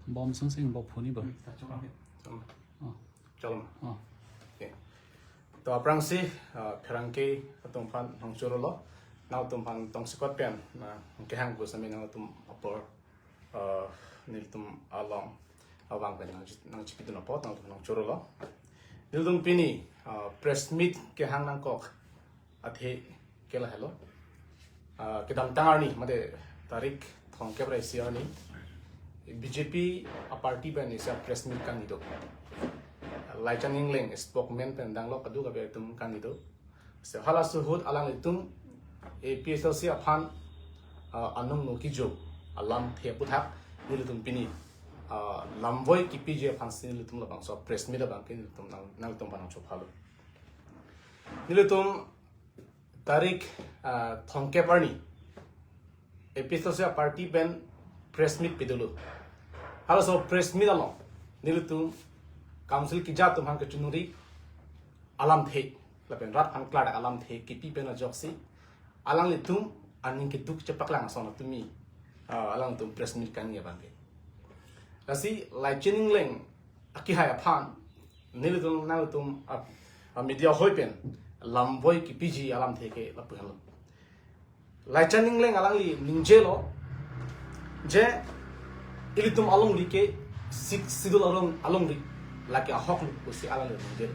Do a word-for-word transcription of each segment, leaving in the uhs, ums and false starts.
Bom sungsing bom phuni ba. Chalo. Oh. Chalo. Oh. Okay. To aphrangsi, uh, pherangke atum aphan nangchorolo. Nangtum aphan tongsekot pen, na kehang pu sami nangtum apor, uh, nelitum along abang pen nang, nangchipidun apot nangtum nangchorolo. Nelitum pini, uh, press meet kehang nangkok athe ke lahelo. Ah, kedamtang arni, mate tarik thomkep ra isi arni, B J P a-party pen isi press meet kangni do. Laichan Engleng spokesman pen danglo kadu kabe atum kangni do. Se hala suhut alanglitum A P H L C aphan, ah, anung no kijo alamthe aputhak nelitum pini, ah, lamvoi kipiji aphansi nelitum labangso press meet abang ke nelitum nang, nangtum aphan nangchophalo. Nelitum tarik, ah, thomkep arni A P H L C a-party pen press meet pidolo. Halaso press meet along nelitum council keja atum aphan kachiningri alamthe lapen rat aphan klardak alamthe kipi pen ajoksi alanglitum aning keduk chepaklang ason atum mi, ah, alangtum press meet kangni abang ke. Lasi Laichan Engleng akehai aphan nelitum nangtum a, a-media hoi pen lamvoi kipiji alamthe ke lapu henlo. Laichan Engleng alangli ningjelo je ilitum alongri ke Sixth Schedule along, alongri lake ahoklo pusi alangli ningjelo.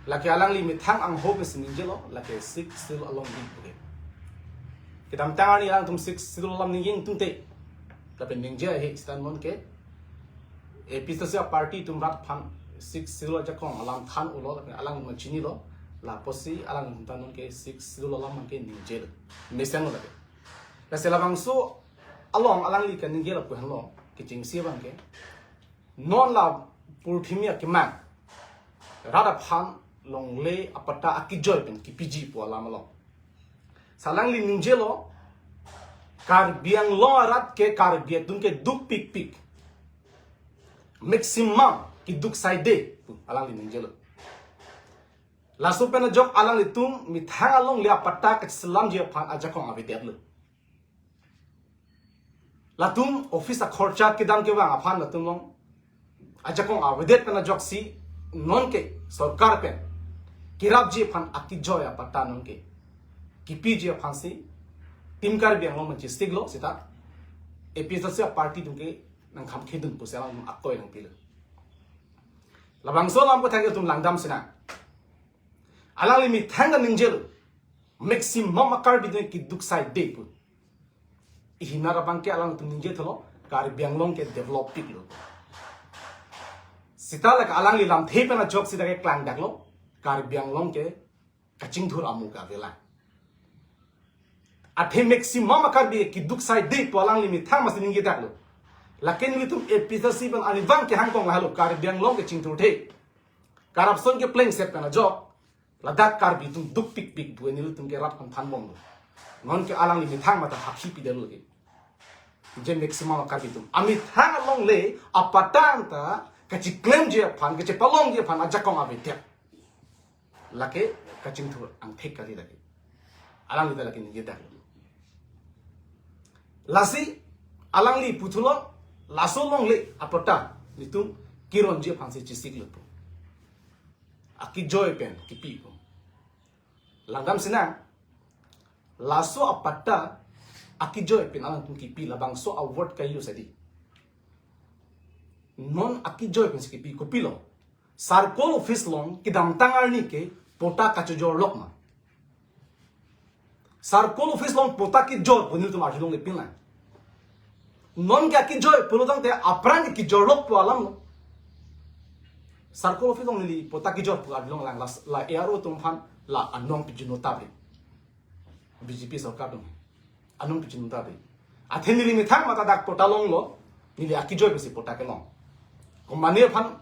Lake alangli methang angho pensi ningjelo, lake Sixth Schedule alongri puke. Kedamtang arni alangtum Sixth Schedule alam ningje ingtungte, lapen ningje ahe sita non ke A P H L C a-party atum rat aphan Sixth Schedule ajakong alam than-ulo, lapen alang ma chinilo, lapusi alangtum ta non ke Sixth Schedule alam abang ke ningjelo. Mesenlo lake. Lasi labangso along alangli kaningje lapu henlo, kechengsi abang ke. Non la purthimi akemang rat aphan longle apatta akejoi pen kipiji pu alam along. Si alangli ningjelo, Karbi Anglong arat ke Karbi atum ke dukpikpik. Maximum keduk saide pu alangli ningjelo. Laso pen ajok alanglitum methang alongle apatta kacheselamji aphan ajakong avedetlo. Latum office akhorcha kedam kevang aphan latum along ajakong avedet pen ajoksi non ke sorkar pen kerapji aphan akejoi apatta non ke kipiji aphansi Team Karbi Anglong majestic lo sita A P H L C a-party atum ke nangkhamkhedun pusi alang akoi nangpilo. Labangso alam aputhak atum langdam sinang. Alangli methang kaningjelo, maximum a-Karbi atum keduk saide pu. Ihinar abang ke alangtum ningje thelo, Karbi Anglong ke develop piklo. Sita lake alangli lamthe pen ajok sita ke klangdaklo, Karbi Anglong ke kachingthur amu ke avelang. Athe maximum a-Karbi keduk saide pu alangli methang masi ningjedaklo. Lake nelitum A P H L C pen arnivang kehang kong lahelo, Karbi Anglong ke chingthurthe. Corruption keplengset pen ajok ladak Karbi atum dukpikpik pu nelitum ke rat aphan thanbomlo. Non ke alangli methang mate hakhi pidetlo ke. Je maximum a-Karbi atum amethang alongle apatta ta kacheklemji aphan, kachepalongji aphan ajakong avedet. Lake kachingthur angthek kali lake. Alangli ta lake ningjedak. Lasi alangli puthulo, laso alongle apatta nelitum keronji aphansi chesiklo pu. Akejoi pen kipi pu. Langdam sinang, laso apatta akejoi pen alangtum kipi, labangso a-word ka-use adi. Non akejoi pensi kipi, kopilo? Circle office along kedamtang arni ke patta kachojorlok ma? Circle office along patta kejor pu nelitum arjulongle pinlang. Non ke akejoi pulo tangte aphrang ke kejorlok pu alamlo. Circle office along neli patta kejor pu arjulong lang, la, la A R O atum aphan la anong pijun-o tabri. B J P sorkar atum anong pijun-o tabri. Athe neli methang mate dak patta longlo, neli akejoi pensi patta kelong. Komane aphan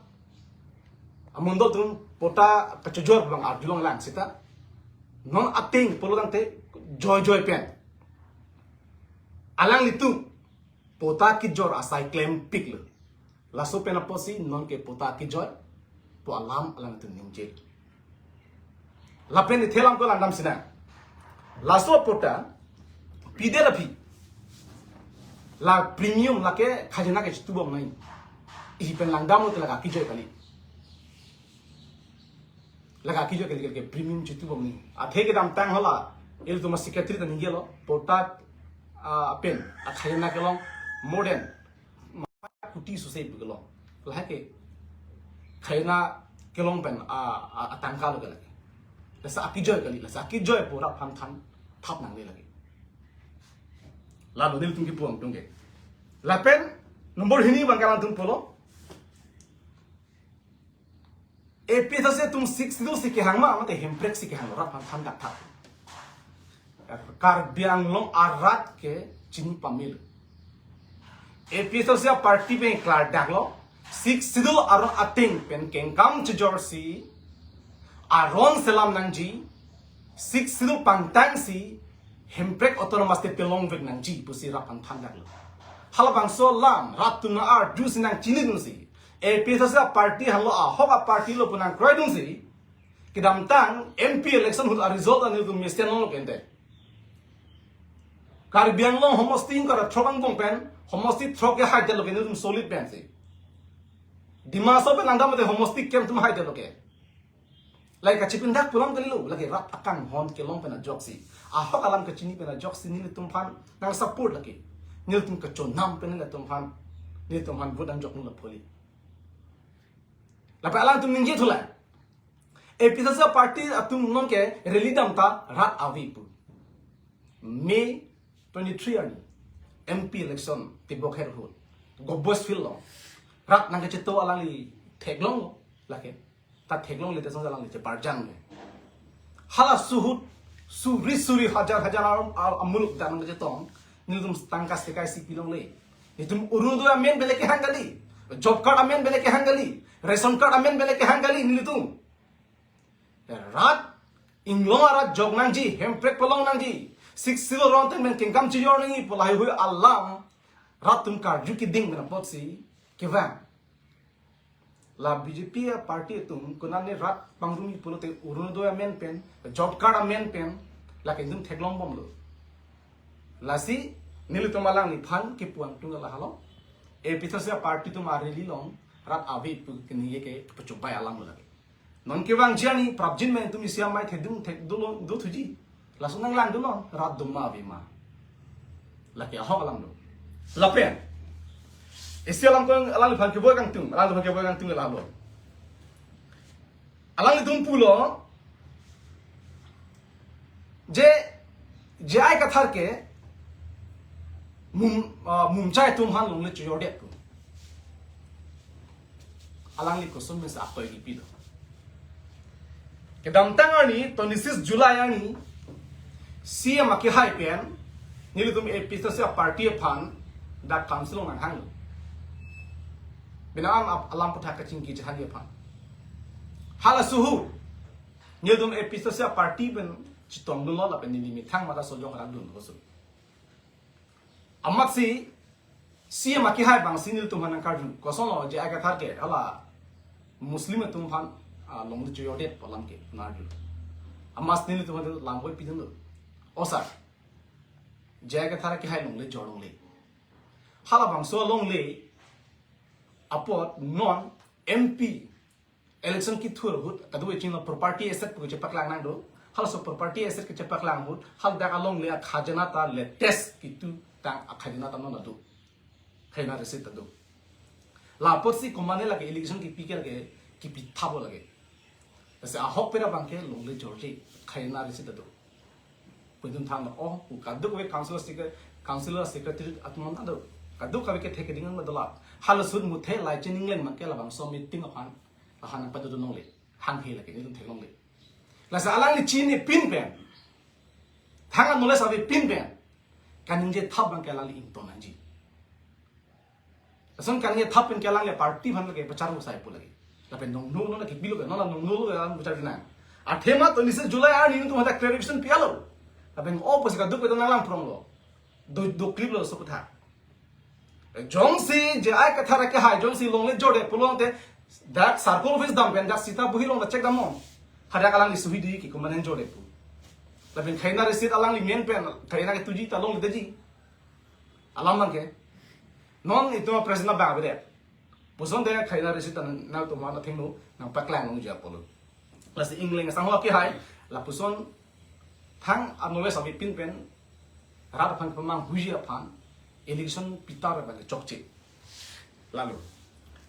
amondol atum patta kachojor abang arjulong lang sita. Non ating pulo tangte joijoi pen alanglitum patta kejor asai klempiklo. Laso pen apotsi non ke patta kejoi pu alam alangtum ningje. Lapen ithelang ko langdam sinang. Laso patta pidet aphi La premium lake khajana ke chitubom nangji. Ihi pen langdamlote lake akijoi kali. Lake akijoi kali ke premium chitubom nangji. Athe kedamtang hala, ilitum a-secretary ta ningjelo, patta, ah, pen, akhajana kelong more than kuti susei pu kelong. Lahai ke khajana kelong pen a, a, atangka lo ke lake. Lasi akijoi kali, lasi akijoi pu rat aphan than thap nangne lake. Lalo nelitum kipu angtung ke. Lapen number hini abang ke alangtum pulo. A P H L C atum Sixth Schedule si kehang ma, mate Hemprek si kehang, rat aphan than dak thap. Karbi Anglong arat ke chini pamil. A P H L C aparty pen klardaklo, Sixth Schedule aron ateng pen kengkam chejor si, aron selam nangji, Sixth Schedule pangtang si, Hemprek Autonomous State pelongvek nangji pusi rat aphan thandaklo. Halabangso alam rat atum nang-arju si nangchinidun si, A P H L C aparty halo ahok aparty lo pu nangkroidun si, kedamtang M P election ahut a-result an nelitum mesen longlo ke ante. Karbi Anglong homosti ingkoi ra throk angbong pen, homosti throk ke haidetlo ke nelitum solid pensi. Dima Hasao pen langdam mate homosti kep atum haidetlo ke. Lake kachipindak pu alam kalilo, lake rat akanghon kelong pen ajoksi, ahok alam kachini pen ajoksi nelitum aphan nangsupport lake. Nelitum kachonam pen nelitum aphan, nelitum aphan vote nangjok nula pholi. Lapen alangtum ningje thulang. A P H L C aparty atum non ke rally dam ta rat ave pu. May twenty-three arni M P election tebok her ahut Govbos Field along rat nangkacheto alangli theklonglo lake. Ta theklongle te song alangli cheparjang le. Halaso ahut suri suri hajar hajar arum ar amuluk dan nangkachetong. Nelitum tangka sekai si pilongle. Nelitum Orunodoi amen pen le kehang kali. Job card amen pen le kehang kali. Ration card amen pen le kehang kali nelitum. Rat Inglong arat jok nangji, Hemprek pelong nangji, Sixth Schedule aron ateng pen kengkam chejor nangji pu lahaihui alam rat atum karju keding pen apotsi kevang. La B J P aparty atum konane rat pangrum-i pulote Orunodoi amen pen, job card amen pen, lake nelitum theklongbomlo. Lasi nelitum alangliphan kipu angtung lahelo. A P H L C aparty atum a-rally along rat ave pu keningje ke pachubai alam lo lake. Non kevangji arni prapjin pen itum isi amei thedung thek dolo dothuji. Laso nanglangdunnon rat doma ave ma. Lake ahok alam do. Lapen isi alam ko alangliphan keboi kangtung, alangliphan keboi kangtung lahelo. Alanglitum pulo je J I Kathar ke mum, ah, mumchai atum aphan longle chojordet pu. Alangli koson mesa atoi kipilo. Kedamtang arni twenty-six July arni C M akehai pen nelitum A P H L C aparty aphan dak council along nanghanglo. Bina am ap-, alam aputhak kachingki chehangji aphan. Halaso ahut nelitum A P H L C aparty pen chetongdunlo lapen neli methang mata sojong rakdun koson. Amatsi C M akehai abangsi nelitum aphan nangkarju. Kosonlo J I Kathar ke hala Muslim atum aphan, ah, longle chojordet pu alam ke nangkarju. Amatsi nelitum aphan lam koi pidunlo. O sir, J I Kathar akehai longle jor longle. Halabangso longle apot non M P election kithur ahut, kadokave chinglo property asset pu kechepaklang nangdo. Halaso property asset kechepaklang ahut, haladak alongle akhajana ta latest kitu tang akhajana ta non ado. Khajana receipt ta do. Lapotsi komane lake allegation kipi ke lake, kipi thappo lake. Lasi ahokpet abang ke longle jorji khajana receipt ta do. Pu itum thanlo, oh, kadokave council secre-, council secretary atum ta do. Kadokave kethek keding ma dola. Halaso ahut muthe lai chininglen ma ke labangso meeting aphan. Lahan nangpadodun longle, hanghe lake nelitum theklongle. Lasi alangli chinipin pen, thang anole sabi pin pen, kaningje thap abang ke alangli ington nangji. Lason kaningje thap pen ke alangli party aphan lake pachar musai pu lake. Lapen nongno lo lake bilo ke, non la nongno lo ke alang pachar nang. Athema twenty-six July arni nelitum hadak clarification pi-etlo. Lapen o pusi kadokave ta nanglang pronglo. Do, do clip lo so kutha. Jongsi J I Kathar akehai jongsi longle jorde pulote dak circle office dam pen dak sita buhi along ta check damnon. Hadak alangli suhi di ke komanen jorde pu. Lapen khajana receipt alangli men pen khajana ketuji ta longle detji. Alam abang ke. Non itum president abang avedet. Puson de khaina resi tan nangtum aphan athengno nangpaklang nangji apotlo. Lasi ingleng sangho ke hai, lapuson thang anole sabi pin pen rat aphan kepamanghuji aphan election pitar abang chokche. Lalu.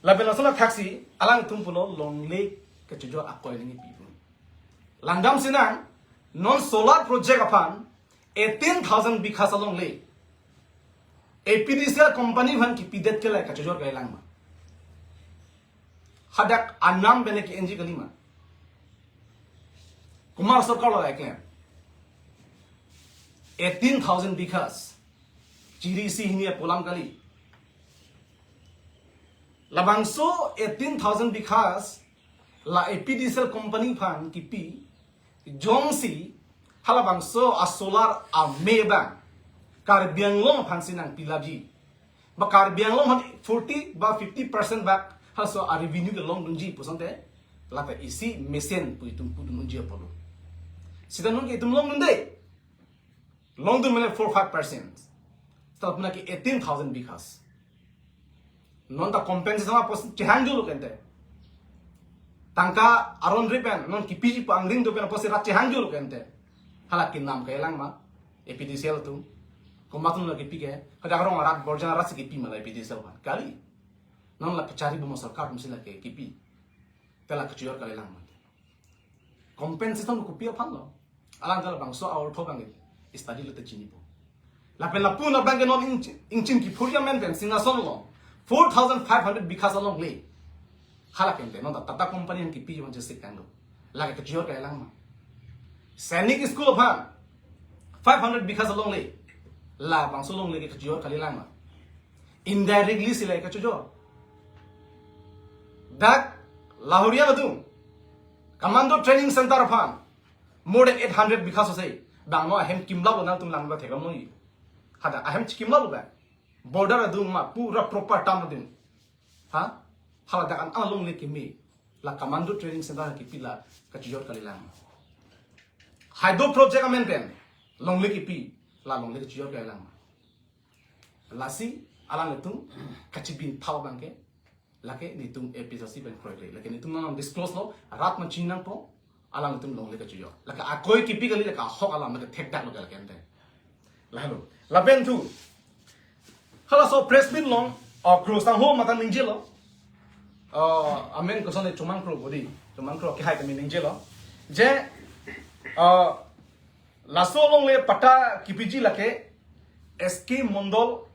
Lapen lason athaksi alangtum pulo longle kachojor akoi nangkepi pu. Langdam sinang, non solar project aphan eighteen thousand bighas alongle A P D C L company aphan kipidet ke la kachojor kalilang ma? Hadak anam bene ke-enji kali ma? Kumar Sarkar lo eklem. Eighteen thousand bighas. Chiri isi hini apolam kali. Labangso eighteen thousand bighas la A P D C L company aphan kipi, jongsi halabangso a solar ame abang Karbi Anglong aphansi nangpilapji. Ba Karbi Anglong aphan forty ba fifty percent bak halaso a revenue kelongdunji pusonte, lata isi mesen pu itum pudun unji apotlo. Sita non ke itum longdunde. Longdun mene four five percent. Sita puna ke eighteen thousand bighas. Non ta compensation apotsi chehangjulo kente. Tangka aron ri pen, non kipiji pu angring do pen apotsi rat chehangjulo kente. Hala kenam kalilang ma A P D C L atum? Komat atum la kipi ke? Hadak rong arat Borjan aratsi kipi ma la A P D C L aphan? Kali. Non la kachari bom a sorkar atumsi la ke kipi. Te la kachojor kalilang ma? Compensation kopi aphan lo? Alang ta labangso a-ortho abang study lote chinipo. Lapen lapu-an abang ke non ingchin, ingchin kiphurji amen pen Singhason along four thousand five hundred bighas alongle. Hala kente non ta Tata company aphan kipi man chesik kangdo. Lake kachojor kalilang ma? Sainik School aphan five hundred bighas alongle. Labangso alongle ke kachojor kalilang ma? Indirectly si la kachojor. Dak Lahorian adung Commando Training Center aphan more than eight hundred bighas ase. Bang no ahem kimlap lo nangtum lang ba thekam noi. Hadak ahem chikimlap lo ba. Border adung ma pura proper town adung. Ha? Hala dak an alongle keme. La Commando Training Center kipi la kachojor kalilang ma? Hydro project amen pen longle kipi, la longle kachojor kalilang ma? Lasi alanglitum kachibin thau abang ke, lake netum A P H L C pen kroikre. Lake netum nang disclose lo, rat man chinang po, alanglitum longle kachojor. Lake akoi kipi kali, lake ahok alam, lake thekdak lo kali kente. Lalu, lapen thu. Halaso press meet along, uh, Kro sangho mata ningjelo. Uh, amen koson le Chomang Kro bodi. Chomang Kro ke hai kami ningjelo. Je, uh, laso alongle patta kipiji lake S K Mondol,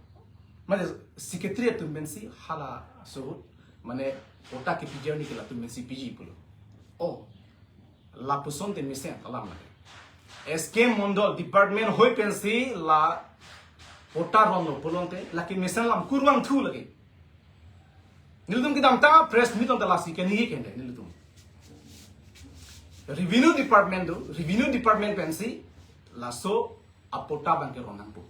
mane secretary atum pensi halaso ahut, mane patta kipiji arni ke latum pensi piji pulo. Oh, lapuson te mesen alam lake. S K Mondol department hoi pensi la patta ronlo pulote, lake mesen alam kurvangthu lake. Nelitum kedamtang press meet along ta lasi keni kende nelitum. Revenue department do, revenue department pensi laso apatta abang ke ron nangpo.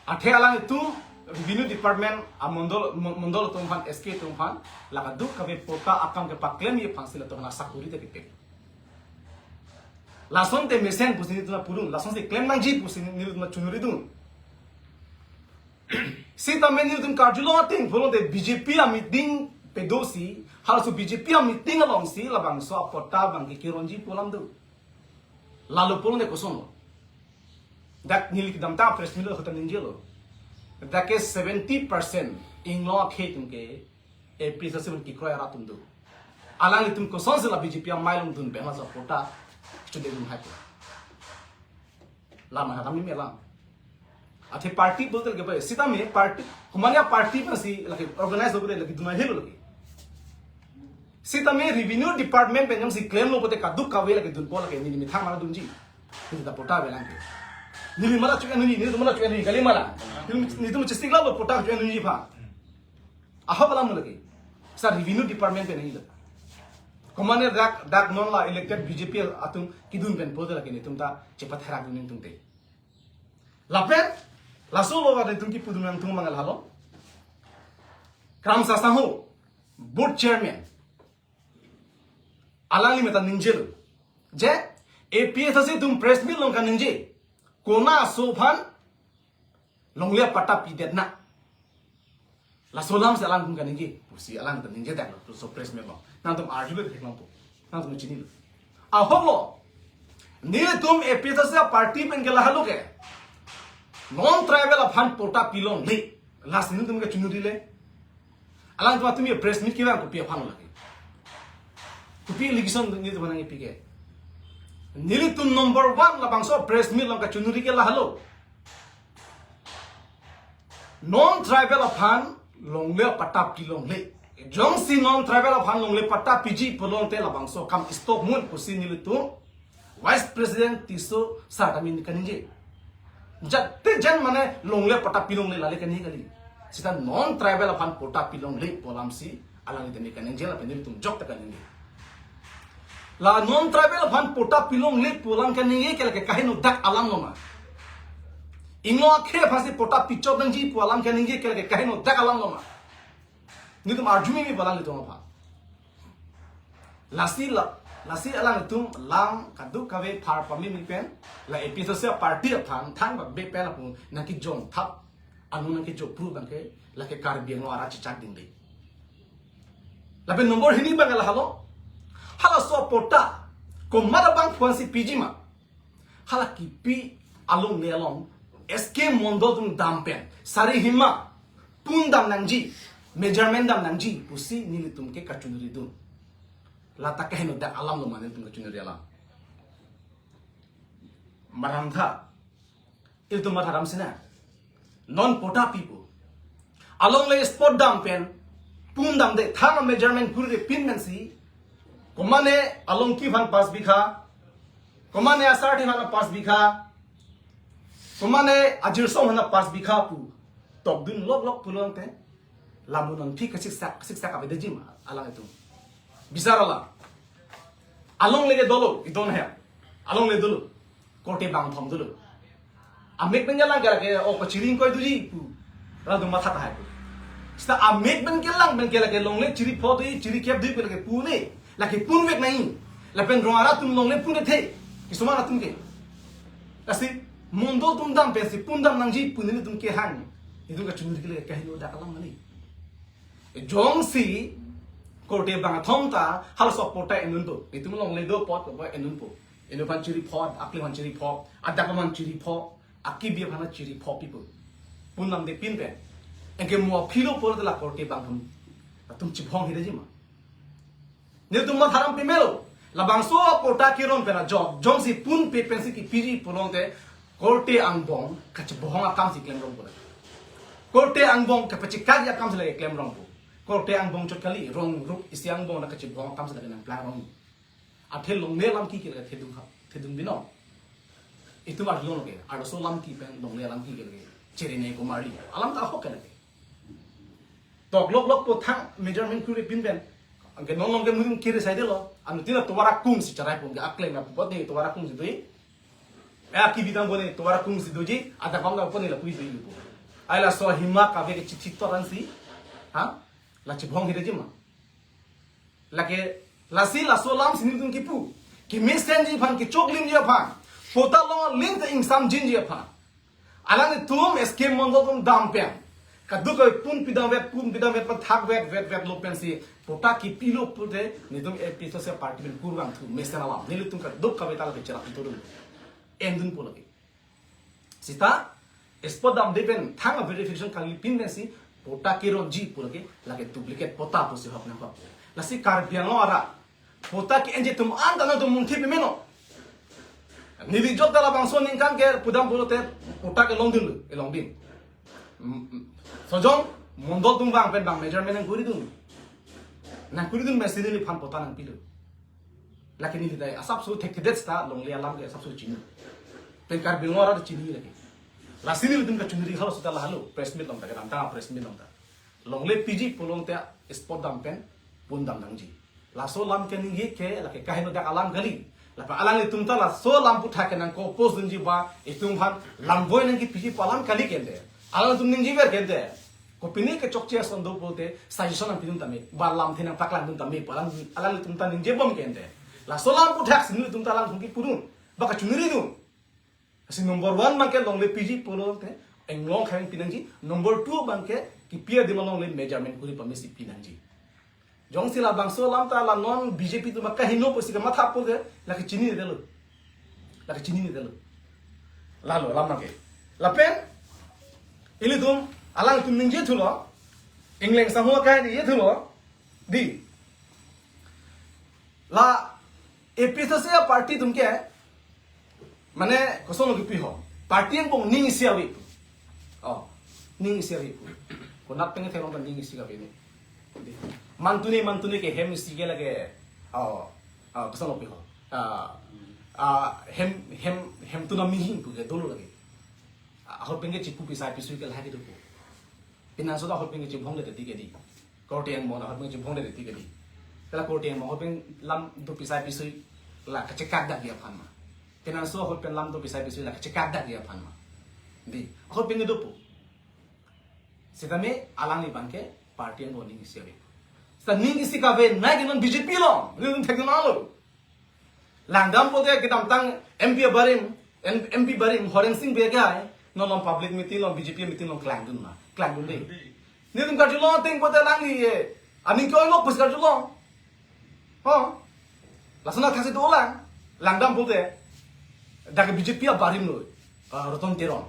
Athe alanglitum revenue department a Mondol, Mo-, Mondol atum aphan, S K atum aphan, la kadokave patta akam kepaklemji aphansi latum aphan asakuri ta kepi. Lason te mesen pusi nelitum pudun, lason si klem nangji pusi nelitum chunri dun. Sitame nelitum karjulong ateng pulote B J P a meeting pedosi, halaso B J P a meeting alongsi labangso apatta abang ke kironji pu alam do. Lalu pulote kosonlo? Dak neli kedamtang press meet along ahut ta ningjelo. Dak ke seventy percent inglong akhei atum ke A P H L C pen kikroi arat atum do. Alanglitum kosonsi la B J P amei along dun pen laso apatta chodedun hai pu? Lama hakam ni melang. Athe party pulote lake bai. Sitame party, komatne a party pensi lake organize lo pulote lake dun ahelo lake. Sitame revenue department pen jongsi klemlo pulote kadokave lake dunpo lake neli methang mala dunji. Neli ta patta avelang ke. Neli mala chu-en neli, neli mala chu-en neli kali mala. Neli, nelitum chesik lalo patta chu-en neli aphan. Ahok alam lake. Sa revenue department pen neli la. Komatne dak, dak non la elected B J P atum kidun pen pulote lake netum ta chepatherak dun nelitum te. Lapen, laso lo netum kipudun nangtum mangal halo. Kramsa sangho, board chairman. Alangli meta ningjelo. Je, A P H L C atum press meet along kaningje. Kona aso aphan longle apatta pidetna. Laso alam si alangtum kaningje pusi alangtum ningje dak lo, so press meet lo. Nangtum arju lo theklongpo. Nangtum chinilo. Ahok lo. Nelitum A P H L C party pen ke lahelo ke, non tribal aphan patta pilongle. Lasi nelitum kachunuri le. Alangtum atum ye press meet kevang kopi aphan lo lake? Kopi allegation nelitum nangkepi ke? Nelitum number one labangso press meet along kachunuri ke lahelo. Non tribal aphan longle patta pilongle. Jongsi non tribal aphan longle patta piji pulote labangso akam stop mun pusi nelitum Vice President Tisso sir ta neli kaningje. Jat te jan mane longle patta pilongle lale kaningje kali. Seta non tribal aphan patta pilongle pu alam si alanglitum kaningje lapen nelitum jok ta kaningje. La non tribal aphan patta pilongle pu alam kaningje ke lake kaheno dak alam lo ma? Ingno akhei aphansi patta pichot nangji pu alam kaningje ke lake kaheno dak alam lo ma? Nelitum arju meme pu alanglitum aphan. Lasi la, lasi alangtum alam kadokave phar pameme pen, la A P H L C party aphan thang bak be pen lapu nangkejong thap, anu nangkejok pru abang ke, lake Karbi Anglong arat chechak dingde. Lapen number hini abang ke lahelo. Halaso patta komat abang aphansi piji ma? Hala kipi alongle along S K Mondol atum dam pen, sari hima pun dam nangji, measurement dam nangji pusi nelitum ke kachunuri dun. Lata kaheno dak alam lo ma nelitum kachunuri alam? Marantha, ilitum matha dam sina. Non patta pipo. Alongle spot dam pen, pun damde, thang measurement kurre pin pensi, komane Alongki aphan pas bikha, komane asarthe aphan pas bikha, komane Ajirsong aphan pas bikha pu tokdun loklok pulote, lamu non phi kasiksak, kasiksak kavedeji ma alangtum? Bisar alam. Alongle ke dolo, idon he. Alongle dolo. Korte bangthom dolo. Amek pen kelang ke lake, o, kachiri ingkoi doji pu. Alangtum matha tahai pu. Seta amek pen kelang pen ke lake longle chiri pho doji, chiri kep doji pu lake pune. Lake punvek nangji. Lapen rong arat atum longle pun the. Kisuman atum ke. Lasi Mondol atum dam pensi pun dam nangji pu nelitum kehang. Nelitum kachunuri ke lake kaheno dak alam mali? Jongsi korte bangthom ta halaso patta endunpo, itum longle do apot ko endunpo. Inut aphan chiri pho, akli aphan chiri pho, adak aphan chiri pho, akibi aphan chiri pho pipo. Pun damde pin pen. Anke mo philo pulote la korte bangthom atum chibhong hideji ma? Nelitum matha dam pemelo. Labangso patta keron pen ajok, jongsi pun pe pensi kipiji pulote, korte angbong kachibhong akam si klemrong pulo. Korte angbong kapachikak akam si lake klemrong pu. Korte angbong chot kali, rong ruk isi angbong la kachibhong akam si lake nangplangrong. Athe longle alam ke ke lake thedung khap, thedung binong. Itum arlo ke, arloso alam ke pen longle alam ke ke lake cherene komari. Alam ta ahok ke lake. Tok loklok po thang measurement kurre pin pen. Anke non along ke mudim kiri saidelo. Anuttin la tovar akung si cherai pon ke akleng na pupot ne tovar akung si doji. Eh, akibi dambom ne tovar akung si doji. Adak bang dambom ne lapu doji pu. Ai laso hima kave ke chithi toran si. Ha? La chibhong hideji ma? Lake, lasi laso alam si nelitum kipu. Kemesenji aphan, kechoklimji aphan, patta longle ta ingsamjinji aphan. Alangtum S K Mondol atum dam pen, kadokave pun pidamvet, pun pidamvet, pathakvet, vet, vet lo pensi patta kipilo pulote, nelitum A P H L C party pen kurvangthu, mesen alam. Nelitum kadokave ta lake cherap turun. Endunpo lake. Seta, spot damde pen, thang verification kali pin pensi, patta keronji pu lake, lake duplicate patta pusi hok nangkok. Lasi Karbi Anglong arat, patta ke-enji atum anta nangtum munthi pemelo. Neli jok ta labangso ningkan ke pudam pulote patta ke longdunlo, elongdun. Mm, mm. Sojong, Mondol atum bang pen bang measurement nangkuridun. Nangkuridun pensi neliphan patta nangpilo. Lake neli ta asapso thekthedet seta longle alam ke asapso chini. Pen Karbi Anglong arat chini lake. Lasi nelitum kachunuri halaso ta lahelo, press meet along ta, kedamtang press meet along ta. Longle piji pulote spot dam pen pun dam nangji. Laso alam kaningje ke lake kaheno dak alam kali. Lapen alanglitum ta laso alam aputhak ke nangko-oppose dunji ba itum aphan lamvoi nangkipiji pu alam kali kente. Alangtum ningjever kente. Kopine kechokche ason do pulote suggestion nangpidun tame, ba lamthe nangpaklangdun tame pu alang, alanglitum ta ningjebom kente. Laso alam aputhak si nelitum ta alangtum kipudun, ba kachunuridun. Lasi number one abang ke longle piji pulote inglong khang pinangji. Number two abang ke Kipi adim along le measurement kuri pame si pinangji. Jongsi labangso alam ta la non B J P atum kaheno pusi kamatha pulote, lake chinine detlo. Lake chinine detlo. Lalo alam nangke. Lapen ilitum, alangtum ningje thulo. Ingleng sangho akai ningje thulo. Dei. La A P H L C a-party atum ke, mane, kosonlo kipi ho. Party angbong ning isi ave pu. Oh, ning isi ave pu. Konat pen theklong ta ning isi kave ne. Dei. Mantune, mantune ke hem isi ke lake. Oh, oh, kosonlo kipi ho. Ah, ah, hem, hem, hemtun amihing pu ke dolo lake. Ah, ahorpen ke chipu pisai pisui ke lahai kedo pu. Pinangso ta ahorpen ke chibhong le teti ke dei. Korte angbong ahorpen chibhong le teti ke dei. Te la korte angbong ahorpen lam do pisai pisui la kachekak dakji aphan ma. Pinangso ahorpen lam do pisai pisui la kachekak dakji aphan ma. Dei, ahorpen kedo pu. Sitame alangli abangke party angbong ning isi ave. Sita ning isi kavenei ke non B J P along. Ning thekdun alo. Langdam pulote kedamtang M P abarim, M-, M P abarim, Horen Sing Bey ke hai, non along public meeting along, B J P meeting along klangdun ma, klangdun dei. Nelitum karjulong ateng pulote alangli, eh, aning ke-oi lok pusi karjulong. Ho? Lason athaksi dolang, langdam pulote, dak B J P abarim lo, ah, Roton Teron.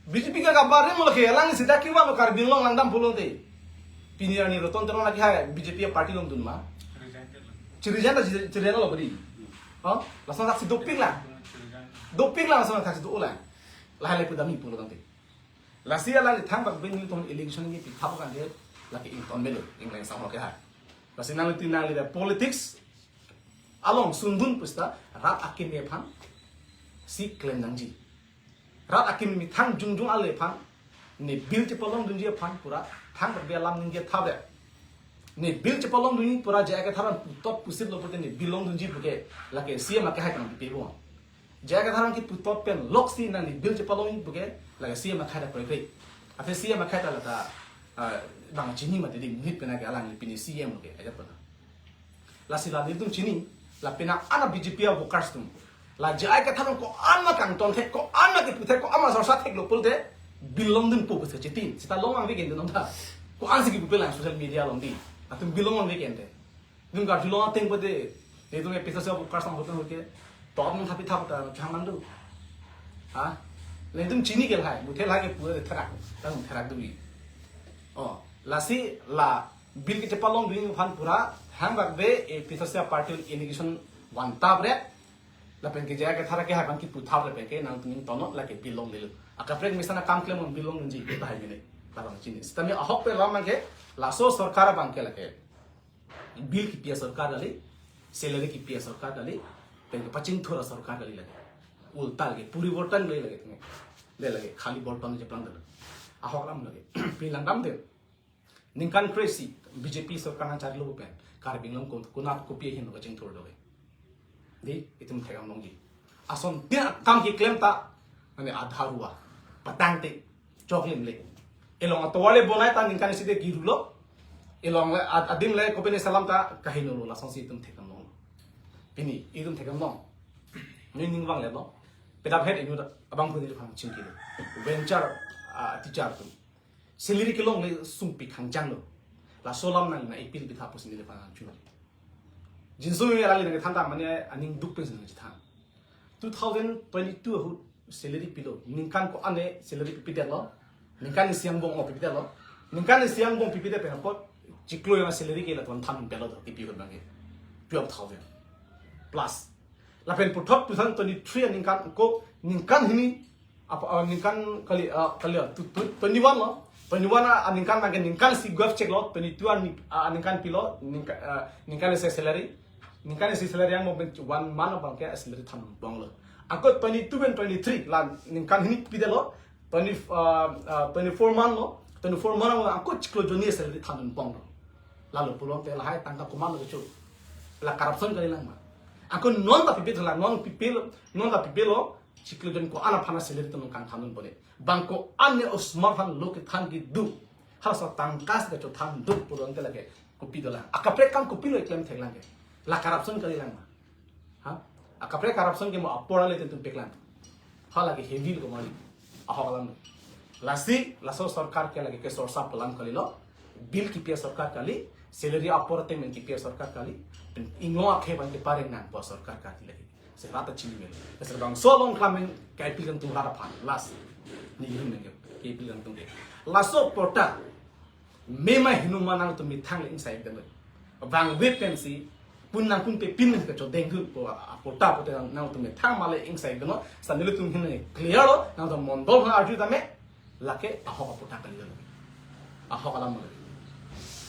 B J P ke kabarim lo ke, alangli sita kevan lo Karbi Anglong langdam pulote. Pini arni Roton Teron lake hai B J P party along dun ma. Chirijan ta chiri-, chirijan lo beri. Oh, lason athaksi dopik lang. Dopik lang lason athaksi dolang. Lahai le pudam-i pulo tangte. Lasi alangli thangbak pen nelitum election nangkepithap kangke lake ington melo, ingleng sangho ke hai. Lasi nangli tin nangli da politics along sundun pusita rat akimi aphan si klem nangji. Rat akimi methang jongjong ale aphan, ne bill chepalongdunji aphan pura thangbak pen alam ningje thap re. Ne bill chepalongdunji pura J I Kathar atum puthot pusit lo pulote ne bill longdunji puke lake C M akehai kang pipe bo. J I Kathar atum ke puthot pen loksi nangli bill chepalongji puke lake C M akhai ta krekre. Athe C M akhai ta lata, ah, bang chini mati dei, monit pen ke alangli pini C M ke ajat pen. Lasi la nelitum chini, la penang an a-B J P a-workers atum. La J I Kathar atum ko-an ma kangton thek, ko-an ma kepu thek, ko-an ma sorsa theklo pulote, bill longdun po pusi chitin. Sita long vangve ke ante non ta. Ko-an si kepu pelang social media along dei. Latum bill long vangve ke ante. Nelitum karjulong ateng pulote, nelitum A P H L C a-workers atum hotel hotel. Top nang thapi thap ta chang nang do. Ha? Nelitum chini ke lahai, muthe lahai kepu le therak, tang therak do-i. Oh, lasi la bill kechepalongdunji aphan pura thangbak pen A P H L C a-party along invitation van thap re. Lapen ke J I Kathar akehai abang kepu thap lapen ke nangtum ington non lake bill longlelo. Akaprek mesen akam klem along bill longdunji, bahai mene. Labang chini. Sitame ahok pen alam abangke, laso sorkar abangke lake. Bill kipi asorkar kali, salary kipi asorkar kali, pen kepachingthur asorkar kali lake. Ulta lake, poriborton kali lake tengah. Le lake, khali borton cheplang dolo. Ahok alam lake. Pini langdam dei. Ningkan kre-isi B J P sorkar nangcharilo pen Karbi Anglong kon-, konat kopi ahin kachingthur dolo. Dei, itum thekdam longji. Asontin akam keklem ta, mane adharua, patang te, choklim le. Elong atovar le bonai ta ningkan isi te girulo. Elong le ad-, adim le kopine selam ta kahinolo, lasonsi itum thekdam long. Pini, itum thekdam long. Neli ning vangle lo. Pedap het inut abangphu neliphan chingki lo. Venture, ah, teacher atum. Salary kelong le sungpi khangjang lo. Laso alam nang na appeal pitha pusi neliphan chun. Jinsong me alangli nangkethan ta mane aning duk pensi nangchethan. Two thousand twenty-two ahut salary pilo. Ningkan ko-an ne salary pipedetlo. Ningkan isi angbong o pipedetlo. Ningkan isi angbong pipedet pen apot chiklo jon a-salary ke latum than pelo to, kipi ahut abangke. Twelve thousand plus. Lapen puthot two thousand twenty-three aningkan ko ningkan hini apa, ah, ningkan kali, ah, kali, ah, tu, tu, twenty-one lo. Twenty-one a, aningkan abangke ningkan isi guap chek lo, twenty-two ani, ah, aningkan pilo, ningka-, ah, ningkan isi salary. Ningkan isi salary angbong pen one month abangke salary thanbom lo. Ako twenty-two pen twenty-three la ningkan hini pidetlo, twenty, ah, ah, twenty-four month lo, twenty-four month lo, ako chiklo jon ni salary thanbom lo. Lalo pulote lahai tangka komatlo kecho. La corruption kalilang ma. Ako non ta pipedetlo, non pipedetlo, non ta pipedetlo, chiklo jon ko-an aphan a-salary tonong kangthan ponpo. Bang ko-an ne osomar aphan lo kethan kedo. Halaso tangka si kachothan do pulote lake kopi dolang. Akaprek akam kopilo klem theklang ke. La corruption kalilang ma. Ha? Akaprek corruption ke mo apor ale tentu peklang. Hala ke heavy ko mali. Ahok alam. Lasi, laso sorkar ke lake ke sorsa pelam kalilo. Bill kipi asorkar kali, salary apor atemen kipi asorkar kali, pen ingno akhei abang ke pareng nangpo asorkar kali lake. Seta chini melo. Seta bangso along klameng ke appeal kangtung rat aphan. Last. Neli hum nang ke appeal kangtung ke. Laso patta. Mema hinu ma nangtum methang le ingsai dam. Vangve pensi pun nangpun pe pin kachodeng dunpo a patta pote nangtum methang ma le ingsai dam. Seta nelitum hin clear lo, nangtum mondol aphan arju tame. Lake ahok apatta kalilo. Ahok alam lo.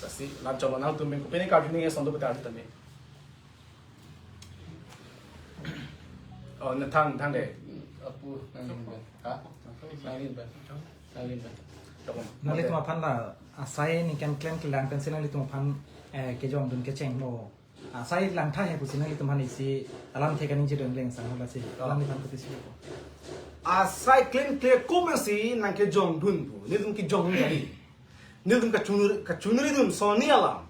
Lasi la-anchot lo, nangtum pen kopine karju nangji ason do pote arju tame. Oh, nangthang, thang de. Apu, nangli pen. Ha? Nangli pen. Nangli pen. Tokong. Nanglitum aphan la asai ningkan klemkle lang pensi nanglitum aphan, eh, kejongdun kecheng lo. Asai langtha he pusi nanglitum aphan isi alamthe kaningje dun leng sang lasi. Oh. Alam niphan kopisi po. Asai klemkle komatsi nangkejongdun pu. Nelitum kejongdun kali. Nelitum kachunri, kachunridun sonni alam.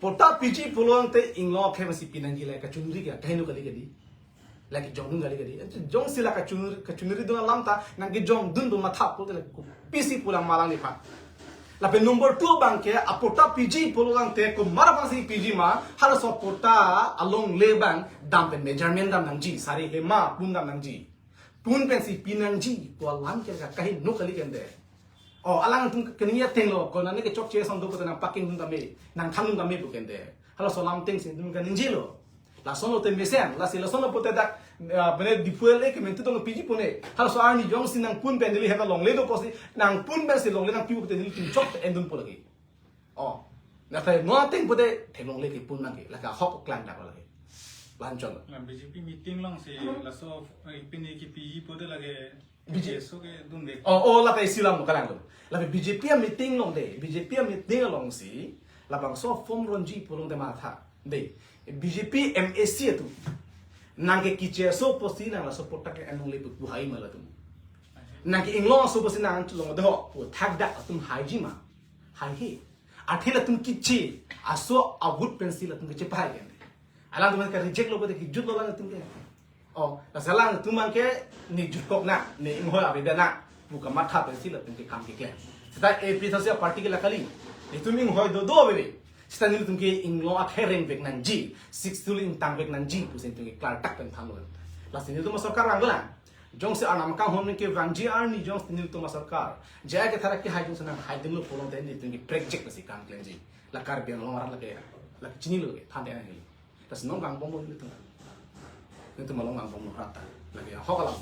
Patta piji pulote ingno akhei abangsi pinangji le kachunri ke kaheno kali kali. Lake jongdun kali kali. Jongsi la kachunri, kachunridun alam ta nangkejongdun pu matha pulote lake kopisi pu lang ma alangliphan. Lapen number two abang ke apatta piji pulo tangte komat abangsi piji ma, halaso patta alongle abang dam pen measurement dam nangji, sari hema pun dam nangji. Pun pensi pinangji pu alam ke kaheno kali kende. Oh, alangtum kaningje ateng lo, konane kechokche ason do pote nangpakingdun tame, nangthandun tame pu kende. Halaso alam atengsi nelitum kaningjelo. Lason lote mesen, lasi lason lo pote dak, ah, bene Diphu L A ke mentu tong piji pune. Halaso arni jongsi nangpun pen neli heta longle do pusi, nangpun pensi longle nangpi pote nelitum chok endunpo lake. Oh. Nangta no ateng pote the longle kepun nangke, lake ahok klang dak lake. La-anchot lo. La B J P meeting alongsi laso, eh, pini kipiji pote lake B J P. K T S O kedunde. Oh, oh, lata isi alam kalang lo. Lapen B J P ameeting along de, B J P ameeting alongsi, labangso form ronji pu along de matha. De, B J P M A C atum. Nangke K T S O pusi nang laso patta ke anung le pu hai ma latum. Nangke ingno aso pusi nang chelong de ho, pu thakdak atum haiji ma. Haihe. Athe latum kiche, aso ahut pensi latum kiche pahai kende. Alangtum ke reject lo pote kijut lo alangtum ke. Oh, lasi alangtum abang ke ne jutkok nang, ne inghoi avedet nang pu kamatha pensi latum ke kam keklem. Seta A P H L C party ke la kali. Netum inghoi dodo ave. Seta nelitum ke ingno akhei rengvek nangji, Sixth Schedule ingtangvek nangji pusi netum ke klardak pen thanlo. Lasi netum asorkar vanglo lang. Jongsi Arnam akanghon ke vangji arni jongsi nelitum asorkar. J I Kathar kehai jongsi nanghaidunlo pulote netum ke project lasi kam klemji. La Karbi Anglong arat lake, lake chinilo ke, than de nanglo. Lasi non vangbomlo nelitum. Nelitum along vangbomlo rata. Lake ahok alam.